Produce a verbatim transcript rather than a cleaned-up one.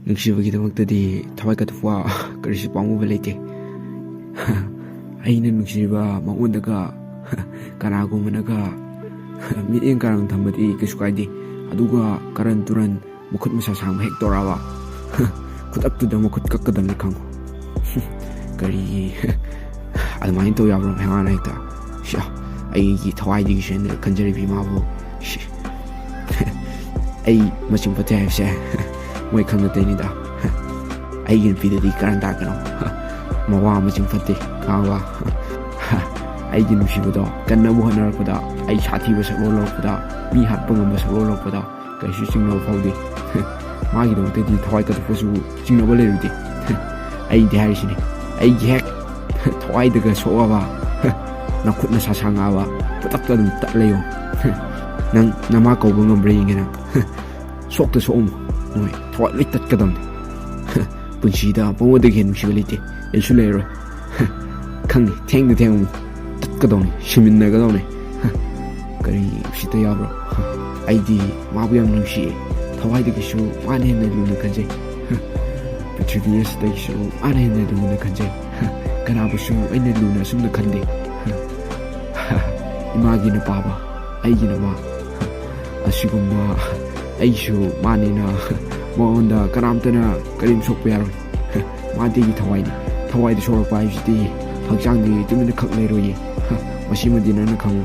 ꯅꯨꯡꯁꯤꯕꯒꯤꯗꯃꯛꯇꯗꯤ ꯊꯋꯥꯏ ꯀꯠꯊꯣꯛꯄ ꯀꯔꯤꯁꯨ ꯄꯥꯝꯃꯨꯕ ꯂꯩꯇꯦ꯫ ꯑꯩꯅ ꯅꯨꯡꯁꯤꯔꯤꯕ ꯃꯉꯣꯟꯗꯒ ꯀꯅꯥꯒꯨꯝꯕꯅꯒ ꯃꯤꯠꯌꯦꯡ ꯀꯥꯔꯟ ꯊꯝꯕꯗꯤ ꯀꯩꯁꯨ ꯀꯥꯏꯗꯦ꯫ ꯑꯗꯨꯒ ꯀꯔꯟ ꯇꯨꯔꯟ ꯃꯈꯨꯠ ꯃꯁꯥ ꯁꯥꯡꯕ ꯍꯦꯛ ꯇꯧꯔꯛꯑꯕ, ꯈꯨꯗꯛꯇꯨꯗ ꯃꯈꯨꯠ ꯀꯛꯀꯗꯕꯅꯤ ꯈꯪꯉꯨ꯫ ꯀꯔꯤ ꯑꯗꯨꯃꯥꯏꯅ ꯇꯧ ꯌꯥꯕ꯭ꯔꯣ? ꯃꯌꯥꯝꯅ ꯍꯦꯛꯇ, ꯁꯤ, ꯑꯩꯒꯤ ꯊꯋꯥꯏꯗꯒꯤꯁꯨ ꯍꯦꯟꯅ ꯈꯟꯖꯔꯤꯕ ꯏꯃꯥꯕꯨ꯫ ꯁꯤ, ꯑꯩ ꯃꯆꯤꯡ ꯐꯠꯇꯦ ꯍꯥꯏꯕꯁꯦ ꯃꯣꯏ ꯈꯪꯅ ꯇꯩꯅꯤꯗ꯫ ꯑꯩꯒꯤ ꯅꯨꯄꯤꯗꯗꯤ ꯀꯔꯟ ꯇꯥꯔꯛꯀꯅꯣ꯫ ꯃꯋꯥ ꯃꯆꯤꯡ ꯐꯠꯇꯦ, ꯈꯪꯉꯕ? ꯑꯩꯒꯤ ꯅꯨꯡꯁꯤꯕꯗꯣ ꯀꯟꯅꯕ ꯍꯣꯠꯅꯔꯛꯄꯗ, ꯑꯩ ꯁꯥꯊꯤꯕ ꯁꯛꯂꯣꯟ ꯂꯧꯔꯛꯄꯗ, ꯃꯤ ꯍꯥꯠꯄ ꯉꯝꯕ ꯁꯛꯂꯣꯟ ꯂꯧꯔꯛꯄꯗ ꯀꯩꯁꯨ ꯆꯤꯡꯅꯕ ꯐꯥꯎꯗꯦ꯫ ꯃꯥꯒꯤꯗꯃꯛꯇꯗꯤ ꯊꯋꯥꯏ ꯀꯠꯊꯣꯛꯄꯁꯨ ꯆꯤꯡꯅꯕ ꯂꯩꯔꯨꯗꯦ꯫ ꯑꯩꯗꯤ ꯍꯥꯏꯔꯤꯁꯤꯅꯤ, ꯑꯩꯒꯤ ꯍꯦꯛ ꯊꯋꯥꯏꯗꯒ ꯁꯣꯛꯑꯕ, ꯅꯈꯨꯠ ꯅꯁꯥ ꯁꯥꯡꯉꯛꯑꯕ, ꯈꯨꯗꯛꯇ ꯑꯗꯨꯝ ꯇꯠꯂꯦꯌꯣ꯫ ꯅꯪ ꯅꯃꯥ ꯀꯧꯕ ꯉꯝꯕ꯭ꯔꯥ ꯌꯦꯡꯒꯦ ꯅꯪ꯫ ꯁꯣꯛꯇ ꯁꯣꯛꯑꯝꯃꯣ꯫ ꯅꯣꯏ ꯊꯋꯥꯏ ꯂꯣꯏ ꯇꯠꯀꯗꯕꯅꯤ꯫ ꯄꯨꯟꯁꯤꯗ ꯃꯉꯣꯟꯗꯒꯤ ꯍꯦꯟꯅ ꯅꯨꯡꯁꯤꯕ ꯂꯩꯇꯦ, ꯂꯩꯁꯨ ꯂꯩꯔꯔꯣꯏ꯫ ꯈꯪꯅꯤ, ꯊꯦꯡꯗ ꯊꯦꯡꯉꯝꯃꯣ꯫ ꯇꯠꯀꯗꯧꯅꯤ, ꯁꯤꯃꯤꯟꯅꯒꯗꯧꯅꯤ꯫ ꯀꯔꯤ ꯎꯁꯤꯠꯇ ꯌꯥꯕ꯭ꯔꯣ? ꯑꯩꯗꯤ ꯃꯥꯕꯨ ꯌꯥꯝ ꯅꯨꯡꯁꯤꯌꯦ꯫ ꯊꯋꯥꯏꯗꯒꯤꯁꯨ ꯃꯥꯅ ꯍꯦꯟꯅ ꯂꯨꯅ ꯈꯟꯖꯩ꯫ ꯄ꯭ꯔꯤꯊꯤꯕꯤ ꯑꯁꯤꯗꯒꯤꯁꯨ ꯃꯥꯅ ꯍꯦꯟꯅ ꯂꯨꯅ ꯈꯟꯖꯩ꯫ ꯀꯅꯥꯕꯨꯁꯨ ꯑꯩꯅ ꯂꯨꯅ ꯑꯁꯨꯝꯅ ꯈꯟꯗꯦ꯫ ꯏꯃꯥꯒꯤ ꯅꯨꯄꯥꯕ, ꯑꯩꯒꯤ ꯅꯃꯥ꯫ ꯑꯁꯤꯒꯨꯝꯕ ꯑꯩꯁꯨ ꯃꯥꯅꯤꯅ ꯃꯉꯣꯟꯗ ꯀꯅꯥꯝꯇꯅ ꯀꯔꯤꯝ ꯁꯣꯛꯄ ꯌꯥꯔꯣꯏ꯫ ꯃꯥꯗꯤ ꯑꯩꯒꯤ ꯊꯋꯥꯏꯅꯤ꯫ ꯊꯋꯥꯏꯗ ꯁꯣꯛꯂꯛꯄ ꯍꯥꯏꯕꯁꯤꯗꯤ ꯍꯛꯆꯥꯡꯗꯤ ꯇꯨꯃꯤꯟꯅ ꯈꯛ ꯂꯩꯔꯣꯏꯌꯦ꯫ ꯃꯁꯤꯃꯗꯤ ꯅꯪꯅ ꯈꯪꯉꯨ꯫